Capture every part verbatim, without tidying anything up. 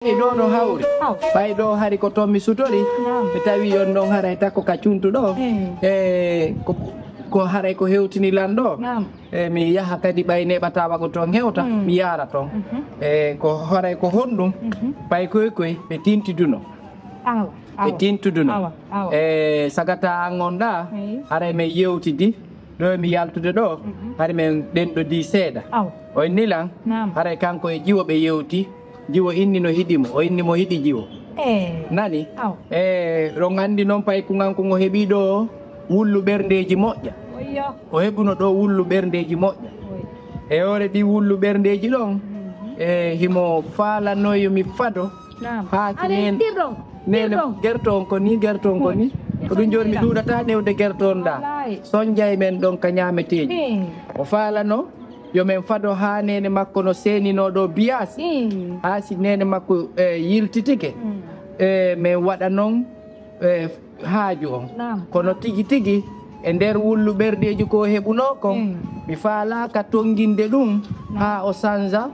E ɗo no hawri. Aw. Ɓay ɗo hari ko toon mi sutori. Naam. Mi tawi on ɗon haray takko ka cuntu ɗo. Mm. E ko, ko haray ko hewtini lan ɗo. Naam. E mi yaha kadi ɓay neɓata wago toon hewta, Mm. mi yaara toon. Mhm. E ko haray ko honɗum? Mhm. Ɓay koy koy ɓe tintiduno. Awa, Ɓe awa. tintiduno. Awa, awa. E sagata an on ɗa, Eyi. haray men yewtidi. Ɗo mi yaltude ɗo, Mhm. hari men ɗenɗodi seeɗa. Aw. O inni lan, Naam. haray kanko e jiwo ɓe yewti. Jiwo inni no hiɗi mo, o inni mo hiɗi jiwo. Eh. Nani? Aw. E, ɗon anndi noon pay kuŋan ko ngo heɓi ɗo wullu ɓerndeeji moƴƴa. Oyyo. O heɓuno ɗo wullu ɓerndeeji moƴƴa. Oy. E hoore ɗi wullu ɓerndeeji ɗon, Mhm. e himo faalanoyo mi fado. Naam. Haa ki Aɗa neen-, tirɗon, nene tirɗon. gerto on ko ni, gerto on ko ni. Oy. Ko ɗum jooni mi ɗuuɗata newde gerto on ɗa. Wallaahi. Sonjay men ɗon ka ñaameteeji. Hmm. O faalano yo men fado haa neene makko no seeninoo ɗo biyaas. Hmm. Haa si neene makko, eh, yiltitike. Hmm. Eh, men waɗa noon, eh, haaju on. Naam. Kono tigi tigi, e nder wullu ɓerdeeji ko heɓunoo kon, Hmm. mi faalaaka tonnginde ɗum Naam. haa o sanza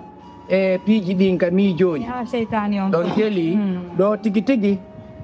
e piiji ɗin ka miijooji. Haa seytaani on Ɗon ko. jeli, Hmm. ɗo tigi tigi,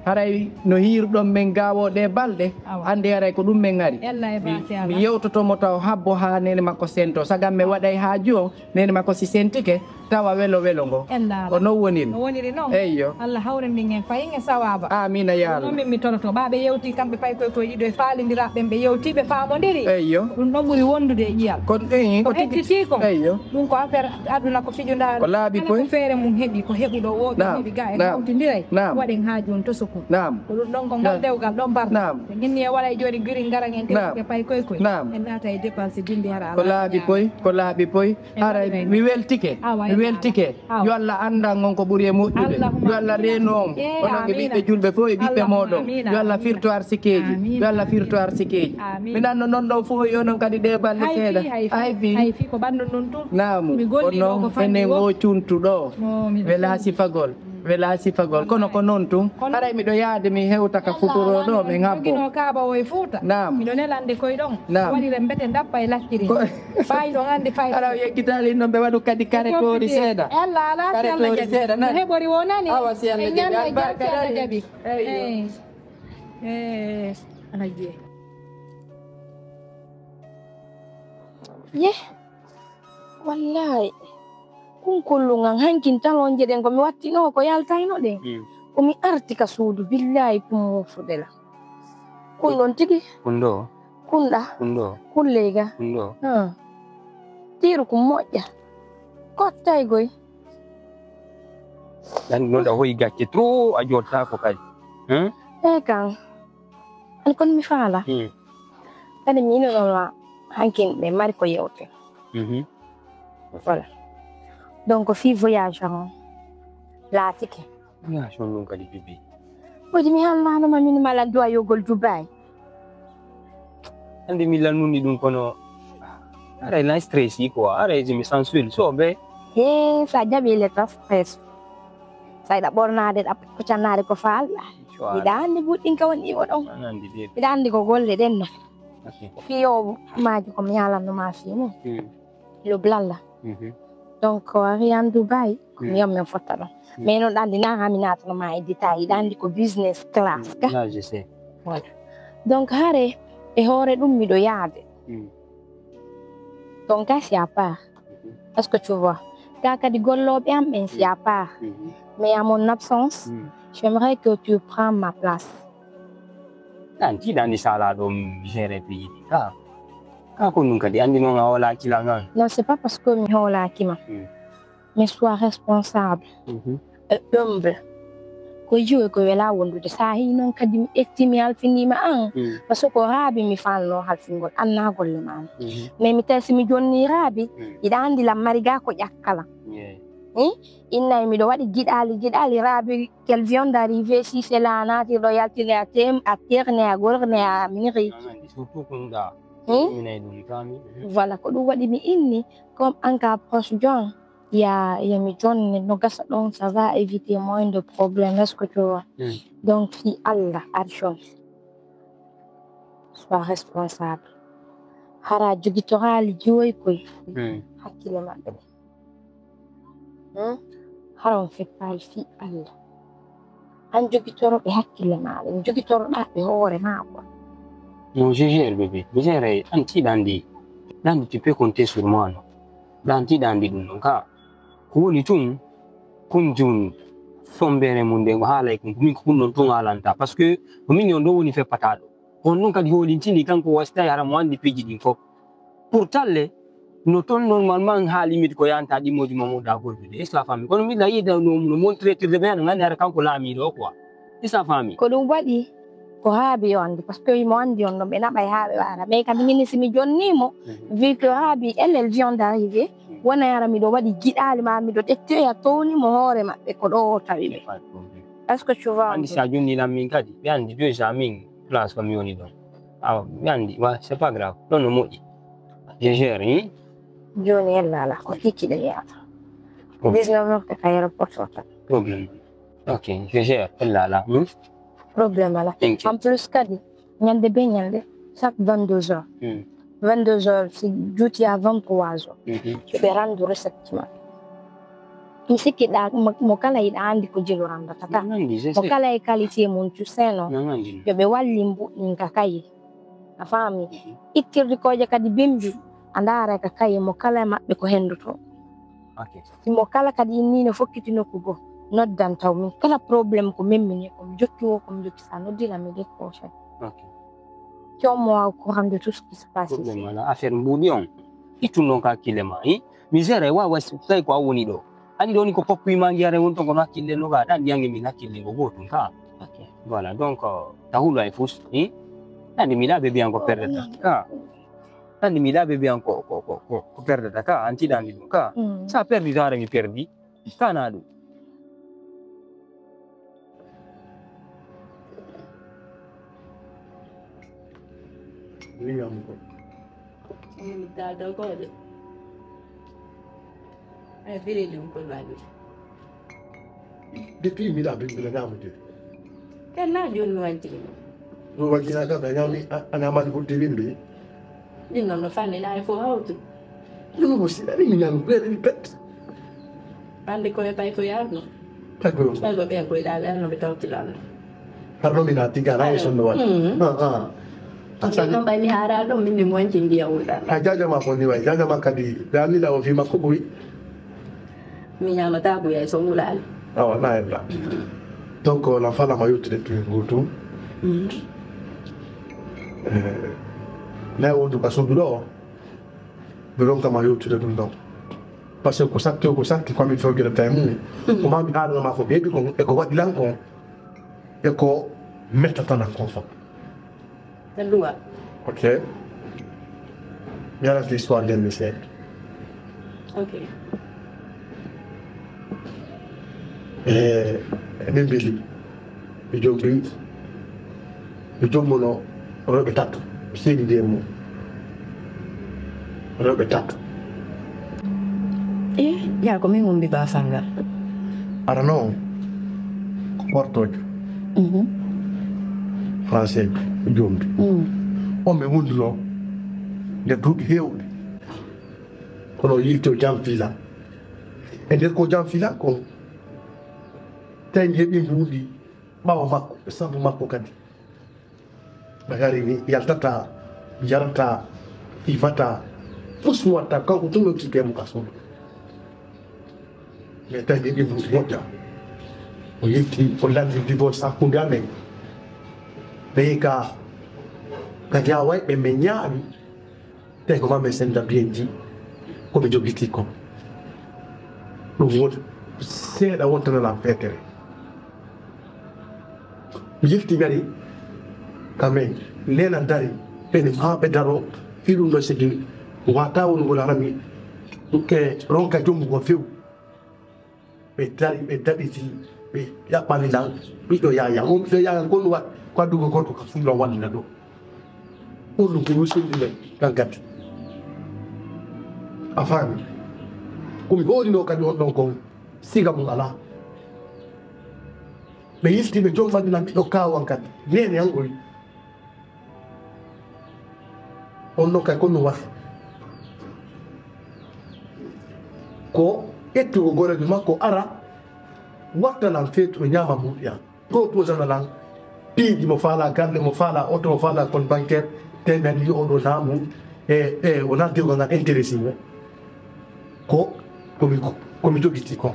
haray no hiirɗon men gaawoo ɗe balɗe, Awa. annde haray ko ɗum men ŋari. Ella e Mi, baasi mi Alla. yewtoto mo taw habbo haa neene makko sento. Sagan mi waɗay haaju on, neene makko si sentike, tawa welo welo ngo. Ella Alla. Ko non woniri. No woniri non. Eyyo. Alla hawrindin en fayin e sawaaba. Amiina yaa Ɗum Allah. non min mi toroto. Ɓaa ɓe yewti kamɓe pay koy koy ɗiɗo e faalindiraɓe ɓen ɓe yewti ɓe faamondiri. Eyyo. Ɗum ɗon ɓuri wondude e ƴiyal. Kon, eh, Ko ko tigi. hedditi kon. Eyyo. Ɗum ko affaire aduna ko fijundaare. Ko laaɓi Kala koy. ko feere mum heɓi, ko heɓuɗo wooɓe Naam. heɓi ga e Naam. hawtindiray. Naam. Waɗen haaju on toso kon. Naam. Ko ɗum ɗon ko ngal Naam. dewgal ɗon mbar. Naam. Ɓe ginni e waɗa e jooni giri ngaran en Naam. ɗewtude pay koy koy. Naam. En naata e dépense bindi hara Ko alaa laaɓi ñaama. koy, ko laaɓi koy. E Haray waɗi mi weltike, Awa, mi e weltike. Awa. Yo Allah anndan on ko ɓuri e moƴƴude. Allahumma Yo Allah amiina. reenu on. Eh, Onon e ɓiɓɓe amiina. julɓe fof e ɓiɓɓe Allahumma mooɗon. amiina. Yo Allah firtu arsikeeji. Amiina. Yo Allah firtu arsikeeji. Amiina. Mi nanno non ɗon fof e onon kadi ɗe balɗe Hay seeɗa. fii, hay fii. Hay fii. Hay fii ko ɓandu ndun tun. Naamu. Mi golli Ko ɗo noon ko fanni enen wo. o cuntu ɗo. Oh, mi Wela welii. sifagol. Wela sifagol. Kono ko noon tun. Kono Haray miɗo yaade mi hewta ka Alla futuro ɗo alaa men habbo. joginoo kaaba o e Fuuta. Naam. Miɗo nelande koy ɗon. Naam. Waɗire mbete ndappa e lacciri. Ko Ɓay ɗon anndi fay. Hara o yeggitaali noon ɓe waɗu kadi kare toori seeɗa. Ella alaa si Kare Alla toori jaɓi. seeɗa, No nani? heɓori wo nani? Awa si Alla E jaɓi, ñande albarka jam si Alla nani? jaɓi. Eyyo. Eh. Eh. Ana jiye. Ye. Wallahi. Kun kullu ngan hankin tan on jeɗen ko mi wattinoo ko yaltayno ɗen. Mm. Ko mi arti ka suudu billahi kun muufude la. Kun ɗon tigi. Kun ɗo. Kun ɗa. Kun ɗo. Kun leyga. Kun ɗo. Ah. Tiiru kun moƴƴa. Kottay goy. Ɗan ɗon ɗa hoyi gacce trop a jottaako kadi. Hein? E kan. An kon mi faala. Hmm. Kadi mi ino ɗon wa hankin ɓe mari ko yewte. Mhm. Voilà. Donc fii voyage on laatike. Voyage on ɗum kadi bibi. Kodi mi haalnaano ma min mala duwayogol Dubai. Andi mi lannuni ɗum kono aray na stress quoi, aray je mi sensuel so be. He sa jaɓi le ta stress. Sa iɗa ɓornaade ɗa ko cannaade ko faalɗa. Miɗa andi buɗɗin ka woni ɗiwo ɗon. Miɗa andi ko golle ɗen no. Fiyo maaji ko mi haalanno ma fii mum. Hmm. Lo blalla. Mhm. Donc ko ari an Dubai ko mi yom men fotta ɗon. Mais noon ɗa andi na ha mi naatano ma e détail, ɗa andi ko business class ka. Là, je sais. Voilà. Donc hare e hoore ɗum miɗo yaade. Hmm. Donc ka si à part. Mhm. Est-ce que tu vois? Ka kadi gollooɓe am ɓen si à part. Mhm. Mais à mon absence, Hmm. j'aimerais que tu prends ma place. An tiiɗa andi sala ɗo mi géré piiji ɗi. Ka. Ka ko ɗum kadi andi noon a wala kila ngal. Non, c'est pas parce que mi hoolaki ma. Hmm. Mais sois responsable. Mhm. E humble. Ko jiwo ko wela wondude. Sa hi noon kadi mi ƴetti mi halfinima an. Hmm. Parce que ko raabi mi fanno halfingol. Anna golle ma. Mhm. Mais mi tawi si mi jonni raabi, Hmm. iɗa andi lam mari ga ko ƴakkala. Yeah. Hmm? Innay miɗo waɗi giɗali, giɗali raabi qu'elle vient d'arriver, si c'est là, a naati ɗo yaltini a tem-, a terni, a gorni, a miri. Surtout kun ɗa. Hmm? Minay ɗum tami. Voilà, ko ɗum waɗi mi inni, comme an ka proche John, ya, ya mi jonne, no gasa ɗon, ça va éviter moins de problèmes, est-ce que tu vois? Hmm. Donc, si Allah arjon, sois responsable. Hara jogitoraali jiwoy koy, Hmm. hakkille maɓɓe. Hmm? Hara on feppaali fii Allah. An jogitoro ɓe hakkille maa, ɓe jogitoroɗaa ɓe hoore maa quoi. Non, je gère, bébé. Mi gère, an tiiɗa anndi. Ɗa anndi, tu peux compter sur moi, non? Ɗa an tiiɗa anndi ɗum ɗon ka. Ko woni tun, kun jun, sombere mun nde ngo haalay kun, ko min ko kun ɗon tun haalanta. Parce que ko min on ɗo woni feppataaɗo. On ɗum kadi hoolintini kanko wastay hara mo anndi piiji ɗin fof. Pourtant le, no ton normalement haa limite ko yanta ɗimmooji ma mo da goldude. Est-ce que a faami? Kono miɗa yiɗa no, no montre tirde ɓe, aɗa nganndi hara kanko laamiiɗo o quoi. Est-ce que a faami? Ko ɗum waɗi, ko haabi o anndi, parce que mo anndi on ɗon ɓe naɓay haa ɓe waara. Mais kadi min si mi jonni mo, vu que haabi elle, elle vient d'arriver, wona hara miɗo waɗi giɗaali ma, miɗo ƴettoya towni mo hoore maɓɓe, ko ɗo o tawi ɓe. Est-ce que tu vois un peu? Anndi si a jonni lan min kadi, ɓe anndi déjà min place ko mi woni ɗon. Awa, mi anndi, wa, c'est pas grave. Ɗon no moƴƴi. Je gère, hein? Jooni yalla ala, ko tikki ɗen yaata. Ko dix-neuf heures ka aéroport o tan. Problème. Ok, je gère, yalla ala, hmm? Problème ala. Thank you. En plus kadi, ñande be ñande, chaque vingt-deux heures. Hmm. Vingt-deux heures, si juuti à vingt-trois heures. Mhm. Yo ɓe ranndu recette maɓɓe. Mi sikki ɗa, mo, mo kala yiɗa anndi ko jelu ranndata ka. Nan anndi, je sais. Mo kala e qualité mum, tu sais, non? Nan anndi. Yo ɓe walli mbuɗɗin ka kaye. A faami? Mhm. Ittirdi kooƴe kadi bimbi, a ndaara ka kaye, mo kala e maɓɓe ko henndoto. Ok. Si mo kala kadi inni no fokkiti nokku goo, noddan taw min. Kala problème ko min mini, ko mi jokki wo, ko mi jokki sa, noddina mi dès que possible. Ok. Tiens-moi au courant de tout ce qui se passe ici. Problème wala. Affaire mbuuɗi on. Ittu non ka hakkille ma, eh? Mi gère, wa, wa, tawi ko a woni ɗo. Anndi ɗoni ko poppuy ma ngiyare won ton kono hakkille no ga, ɗan ndiyange min hakkille ko gootum ka. Ok. Voilà, donc, euh, ta hulu ay fus, eh? Anndi mi ɗa ɓe biyan ko perdata. Ka. Anndi mi ɗa ɓe biyan ko, ko, ko, ko, ko perdata ka, anti ɗa anndi ɗum ka. Mm. Sa perdi tawara mi perdi. Kana ɗum. Liyam ko. Tata ko de. Ay firi ɗum ko waɗi. Depuis mi ɗa bimbi na ñamude. Kana joni wanti. Ɗum waɗi na ka ñami a ñamani ko de bimbi. Ɗin noon no fanni nayi fof hawtu. Ɗum ko siɗa ɗin ñan ɓeɗe ɗi pet. Hannde ko e pay ko yaarno. Pay ko. Pay ko ɓen koye ɗaali arno ɓe tawtirano. Harno mi naati ga nayi sonno waɗi. Mm. Ah, ah. Ɗum noon ɓay mi haara ɗum min mi moñci ndiya wuɗa. A jaajama ko ni way jaajama kadi dalila o fi makko ɓuri. Mi ñaamataa buy hay so wulaali. Awa na en la. Donc la fala ma yottude tuye ngutu. Mm. Eh, na wondu ka sondu ɗo. Ɓe ɗon kama yewtude ɗum ɗon. Parce que ko satti o ko satti ko amin fewgirata e mum. Ko mami haɗanoma ko ɓeeɓi kon e ko waɗi lan kon e ko mettatana kon fof. Luwa. Ok. Mi alat l'histoire nden mi seeɗa. Ok. E min mbeli. Ɓe joom ɓe, ɓe joom mono rewɓe tato, seedi nde mum. Rewɓe tato. E yaa ko min wumbi baafal ngal. Arano on ko portojo. Mhm. Français jomdi. Mm. On ɓe wonduno nde duuɓi heewɗi. Kono o yilti o jam fila. E nder ko jam fila ko tawi mi heɓi mbuuɗi ɓaawo makko, e sabu makko kadi. Ɓe hari ni yaltata, jarata, ifata, fus watta, kanko tun ɗo kikke mo ka sodo. Mais tawi ɗi ɗum moƴƴa. O yetti, o lanndi divorce hakkunde amen. Ɓe ka, ka ñaaway ɓe men ñaami. Tawi ko mamin senda biyenji ko mi jogiti ko. Ɗum woni seeɗa wontananam feetere. Mi yilti ngari kamen nena dari pene haa ɓe daro fii ɗum ɗo sigi wata wonugol harami ɗukke ronka jombugo few. Ɓe dari, ɓe daɗiti, ɓe ƴaɓɓani lan ɓiɗɗo yaya. On ɓiɗɗo yaya ngon wa-, ko addugo gorko ka fuɗɗo wallina ɗo. Ɓurɗo ko wusinde ɓe kan kadi. A faami? Ko mi hoolino kadi on ɗon kon siga mum alaa. Ɓe yilti ɓe jommani lan ɓiɗɗo kaawan kadi. Nene an oy. On ɗon kay ko ɗum waɗi. Ko ƴettugo goreejo makko ara, Watta lan feetu o ñaama mbuuɗi an. Ko posana lan piiji mo faala galle, mo faala oto, mo faala compte bancaire, teemer yo oɗo laamu. E, e, wonaa dewgal ngal intéressé mi. Ko, ko mi, ko mi jogiti ko.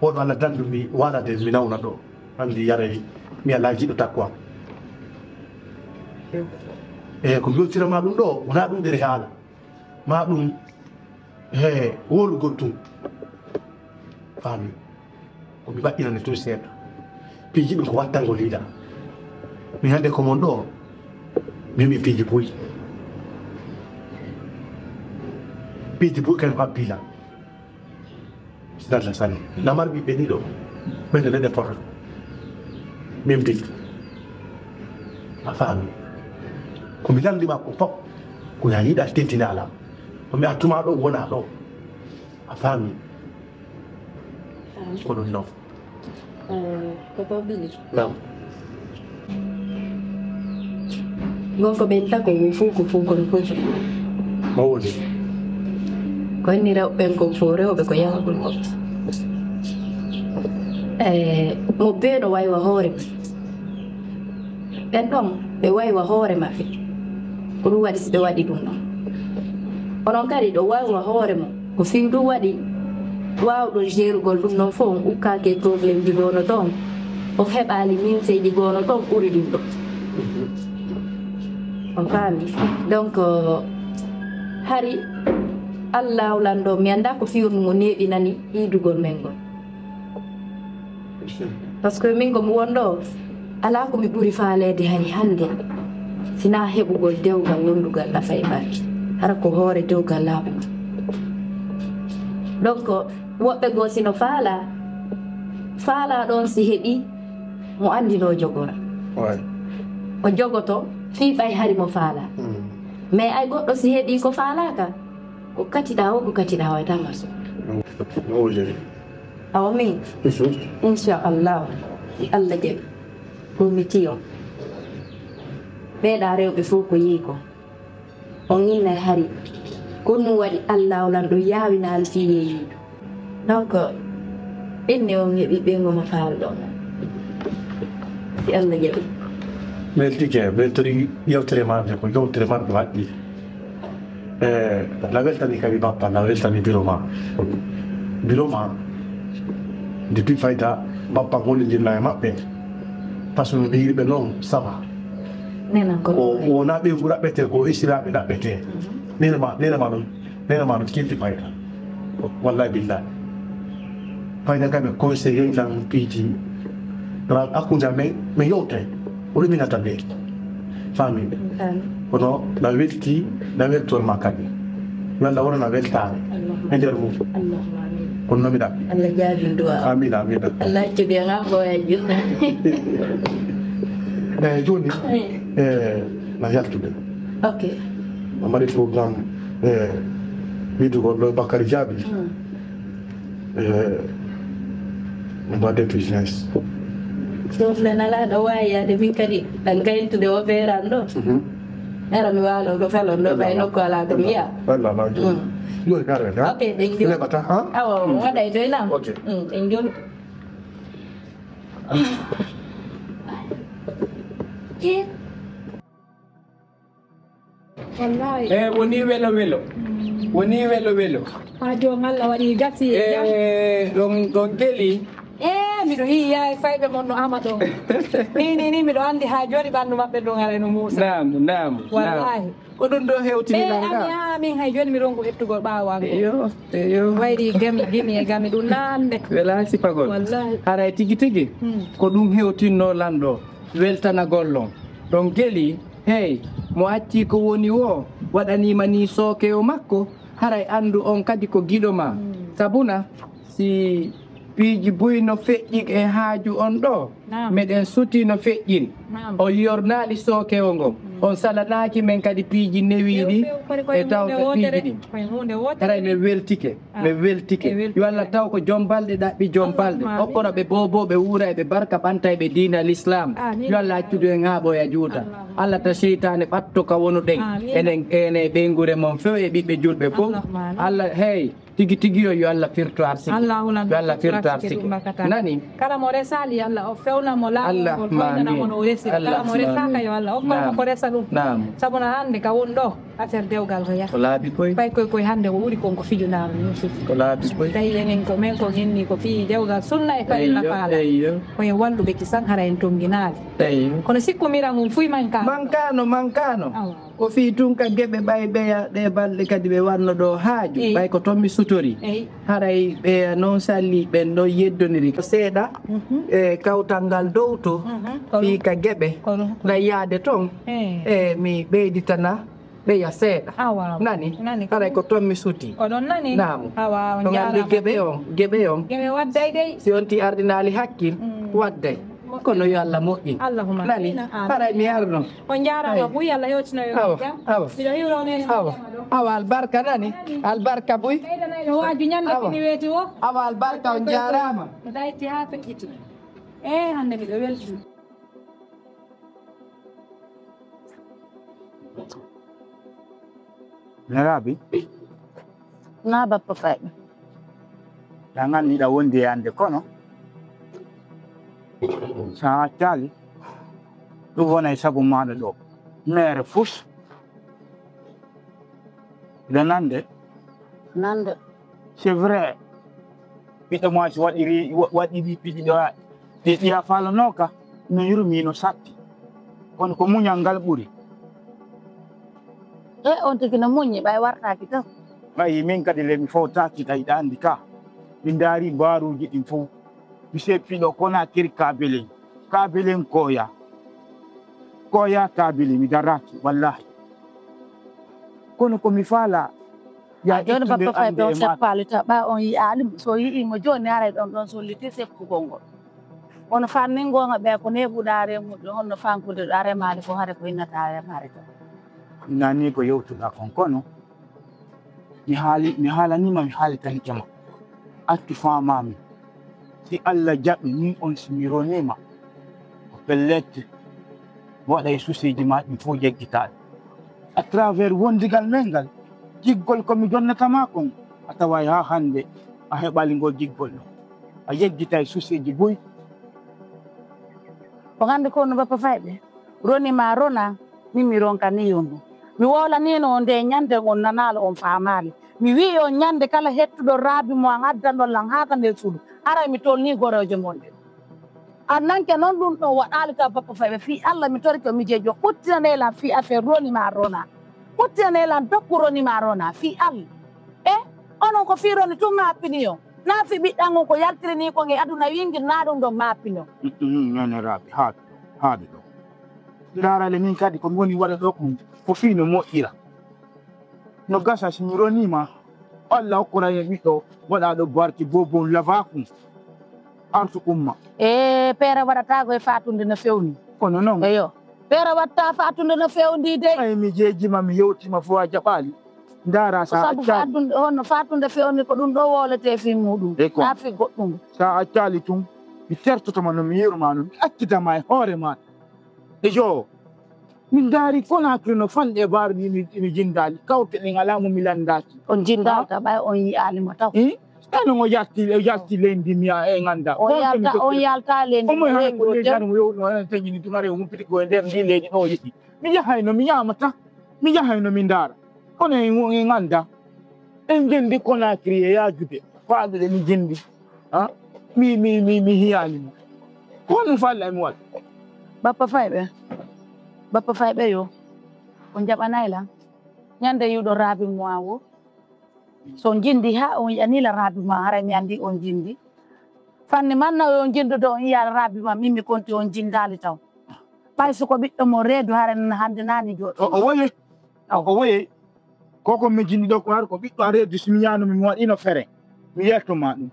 Oɗo Allah dandu mi waalade mi nawna ɗo. Anndi yaray mi alaa jiɗo takko am. E, ko mi yoltira ma ɗum ɗo, wonaa ɗum ɗere haala. Ma ɗum, he, wowlugol tun. Faami. Ko mi waɗɗinande tun seeɗa. Piiji ɗum ko wattangol yiɗa. Mi hannde ko mon ɗo, mi wi'i piiji buy. Piiji buy kay ko habbila. Sirata sani. Lamar ɓiɓɓe ɗiɗo. Ɓen ɗe ɗe poto. Min piiji. A faami. Ko mi lanndi ma ko fof. Ko yaa yiɗa tintina alam. Ko mi attuma ɗo wona ɗo. A faami. Ko ɗum non. Ko ko bili. Naam. Gonko ɓen tako, ko fuu, ko fuu, kono fuu. Mo woni. Ko inni rewɓe ɓen ko fuu rewɓe ko yawɗum ko. E, mo beeɗo waywa hoore. Ɓen ɗon, ɓe waywa hoore maɓɓe. Ko ɗum waɗi si ɓe waɗi ɗum ɗon. Onon kadi ɗo waywa hoore mon. Ko fii ɗum waɗi waawɗon jeerugol ɗum noon fof, on ukkaaki e problème ji goono toon. On heɓaali minseyji goono toon ɓuri ɗum ɗo. On faami? Donc, hari Allah lanɗo, mi anndaa ko fii on mo neeɓinani yiidugol men ngol. Parce que min ko mi wonɗo, alaa ko mi ɓuri faaleede hari hannde, sinaa heɓugol dewgal wondugal nafa e barke. Hara ko hoore dewgal laaɓugal. Donc, woɓɓe goo sino faala, faala ɗon si heɓi, mo anndi no jogora. Ouais. O jogoto, fii ɓay hari mo faala. Mm. Mais ay goɗɗo si heɓi ko faalaaka, ko katiɗaa o, ko katiɗaa o e tamaso. Mm. Awa min, mhm, inchallahu, si Allah jaɓi, ko mi tiyo. Ɓeeɗa rewɓe fof ko yii ko. On innay hari. Ko ɗum waɗi Allah o lanɗo yaawinaali fii yeeyiiɗo. Donc, ɓenne on heɓi ɓe ngoma faalɗo. Si Allah jaɓi. Weltike, weltori yewtere ma nde, ko yewtere ma nde waɗɗi. E, na weltani kadi bappa, na weltani biro ma. Biro ma, depuis fayda, bappa gollidirna e maɓɓe. Parce que no mbiyirɓe noon, sama. Nenan ko ko wona ɓe ngu raɓɓete, ko istiraaɓe raɓɓete. Nene ma, nene ma ɗum, nene ma ɗum kenti fayda. Wallahi billahi. Fayda kam ɓe conseillé lan piiji. Ra hakkunde amen, mi yewte. O ɗum minata ɓe. Faami. Faami. Kono na welti, na weltol ma kadi. Yo Allah wonana weltaare. Allahumma. E nder mum. Allahumma amin. Kono no mi ɗaɓɓi. Allah jaabin du'a. Amin, amin. Allah accu ɓe ngam ko e junna. Eyi, jooni, mm, e, na yaltude. Ok. A mari programme, e, wiidugol ɗo Bakary Jaabi. Mm. E, mbaɗe business. Sohla nalaaɗo waawi yaade min kadi ɗan gayntude o feeran ɗo. Mhm. Ara mi waalo ɗo felon ɗo ɓay nokku alaa ko mi yiya. Walla, walla. Mm. Jooni kare, ha? Ok, ɗen jooni. Leɓata, ha? Awa, mm, waɗay doy nam. Ok. Mm, ɗen jooni. Wallahi. E, woni welo welo. Mm. Woni welo welo. Ha joom Allah waɗi gasi e jam. E, ɗon, ɗon geli. E, miɗo yi'i yaay fayɓe mon no ama ɗon. Ni, ni, ni, miɗo anndi ha jooni ɓanndu maɓɓe ɗon ara no muusa. Naam, naam, naam. Wallahi. Ko ɗum ɗo hewtini ɓe lan ami ga. Ha min hay jooni mi rongu hettugol ɓaawo an. Eyo, eyo. Wayri gami, gimi e gami ɗum naande. Wela sipagol. Wallahi. Haray tigi tigi, hmm, ko ɗum hewtinno lan ɗo. Weltanagol lon. Ɗon geli, hey, mo acci ko woni wo, waɗanima ni sookeyo makko, haray anndu on kadi ko giɗo ma. Hmm. Sabuna, si piiji buy no feƴƴi e haaju on ɗo, naam, meɗen suti no feƴƴin. Naam. On yornaali sookewo ngon. Mm. On salanaaki men kadi piiji newiiɗi e tawta piiji ɗin. Haray men weltike, men weltike. Yo Allah taw ko jom balɗe ɗaɓɓi jom balɗe. Allahumma amin. Okkora ɓe booboo, ɓe wuura e ɓe barka ɓanta e ɓe diina l'islam. Amin. Yo Allah accudu en haa ɓooya juuta. Allahumma. Allah ta seytaane ɓatto ka wonuɗen. Amin. Enen, enen e ɓeynguure mon few e ɓiɓɓe julɓe fow. Allahumma amin. Allah, hey. Tigi tigi yo, yo Allah firtu arsiki. Allah hulan yo Allah firtu arsiki. Nani? Kala mo resali Allah o fewna mo laawol ngol, hoynana mo no o resi. Kala mo resaka yo Allah okko mo ko resa ɗum. Sabu na hannde ka won ɗo affaire dewgal ko yaha. Ko laabi koy. Fay koy koy hannde ko ɓuri kon ko fiju naano min fiji. Ko laabi koy. Tawi enen ko men ko ginni ko fii dewgal sunna e farilla faala. Ko en walluɓe ki san hara en tonginaali. Kono sikkumiran on fuy mankano. Mankano, mankano. Ko fii tun ka geɓe ɓay ɓeya ɗe balɗe kadi ɓe wanno ɗo haaju. Ɓay ko ton mi sutori. Haray ɓeya non salli ɓen ɗon yeddoniri. Ko seeɗa e kawtal ngal dow to fii ka geɓe. Ngam yaade ton e mi ɓeyditana ɓeya seeɗa. Nani? Haray ko ton mi suti. Ko ɗon nani? Naamu. Awa, on ngalli geɓe on, geɓe on. Geɓe wadday dey. Si on ti ardinaali hakkil, wadday. Kono yo Allah moƴƴin. Allahumma nani? Amin. Haray mi arno. On jaaraama buy, Allah yewtino yo jam. Awa. Miɗo hiwra on en. Awa. Awa albarka nani? Albarka buy. Ɓeydanayɗo waaju ñande kini weeti o. Awa albarka on jaaraama. Ko dayti haa feƴƴiti. E hannde miɗo welti. Nelaaɓe. Na bappa fayɓe. Ɗa nganniɗa wondi e annde kono so a accaali ɗum wona e sago maaɗa ɗo meere fus. Ɗa nande. Nande. C'est vrai. Ɓiɗɗo mo si waɗiri waɗiri piɗi ɗo ɗi ɗiya falanooka no yurmi no satti. Kono ko muñal ngal ɓuri. E on tigi no muñi ɓay wartaaki tan. Ɓay min kadi le mi fowtaaki tawi ɗa anndi ka. Mi ndaari baaruuji ɗin fow. Mi seppi ɗo kona kiri kaabelen. Kaabelen koya. Koya kaabelen mi daraaki wallahi. Kono ko mi faala. Ya joni bappa fay ɗo seppali ta ɓa on yi'aali mo so yi'i mo joni aray ɗon ɗon solliti seppugol ngol. Kono fannin gonga ɓe ko neɓuɗa remude honno fankude ɗa remaali fof hare ko innata remaali to. Nani ko yewtuɗa kon kono mi haali mi haalanima mi haalitanike ma. Accu faamaami. Si Allah jaɓi min on si mi ronima ko pellet waɗa e susiiji ma ɗin fof jeggitaaɗe. À travers wondigal men ngal, giggol ko mi jonnata ma kon, a taway haa hannde a heɓaali ngol giggol ɗoo. A yeggitay susiiji buy. Ko hannde ko no bappa fayɓe roni ma rona, min mi ronkani on ɗum. Mi wowlanino on nde ñande on nanaali on faamaali. Mi wi'i on ñande kala hettuɗo raabi mo an addanɗon lan haa ka nder suudu, haray mi tolni goroojo mon ɗen. Annanke noon ɗum ɗo waɗaali ka bappa fayɓe fii Allah mi torike mi jeejo ɓuttinanee lan fii affaire roni ma rona ɓuttinanee lan dokku roni ma rona fii Allah. E onon ko fii roni tun mappini on naa fii ɓiɗɗan on ko yaltiri ni kon e aduna wingir naa ɗum ɗon mappini on. Ñaneraɓe haadu haadu ɗo. Ndarale min kadi ko mi woni waɗa ɗo kon ko fii no moƴƴira. No gasa si mi ronima Allah hokkora en ɓiɗɗo waɗaɗo barki bobon lavakum. Artu umma. E peere waɗatago e fatunde no fewni. Kono noon. Eyo. Peere watta fatunde no fewndi de. Ay mi jeejima mi yewtima fo a jaɓali. Ndara sa accali. Honno fatunde fewni ko ɗum ɗo wolete fi muɗum. Eko. Afi goɗɗum. Sa accali tun mi tertotoma no mi yirma no mi accitama e hoore ma. Eyo. Min ndaari Conakry no fanɗi e baaruɗi ino, ino jinndaali. Kawte ɗen alaa mo mi lanndaaki. On jinndaali taw ɓay on yi'aali mo taw. Eno o yalti o yalti leydi mi e ngannda. On yalta on yalta leydi omo haala ko leydi hano mo yowno enen teñini tuma rew humpiti ko e nder ndi leydi ɗo yeɗi. Mi yahayno mi ñaamata. Mi yahayno mi ndaara. Kono en en ngannda. En njendi Conakry e yaajude. Faaɗude mi njendi. Ha? Mi mi mi mi hiyaali mo. Ko honno faalɗa mi waɗa? Bappa fayɓe. Bappa fayɓe yo. On jaɓanay lan. Ñande yuɗo raabi mo an wo. So on jindi ha on yi'ani la raabi mo an haray mi andi on jindi. Fanni man na on jindude on yi'al raabi mo an min mi konti on jindaali taw. Ɓay so ko ɓiɗɗo mo reedu haray nana hande nani jooɗo. O woye. O woye. Koko mi jindi ɗo ko har ko ɓiɗɗo a reedu si mi ñaano mi mi waɗino fere. Mi yetto ma ɗum.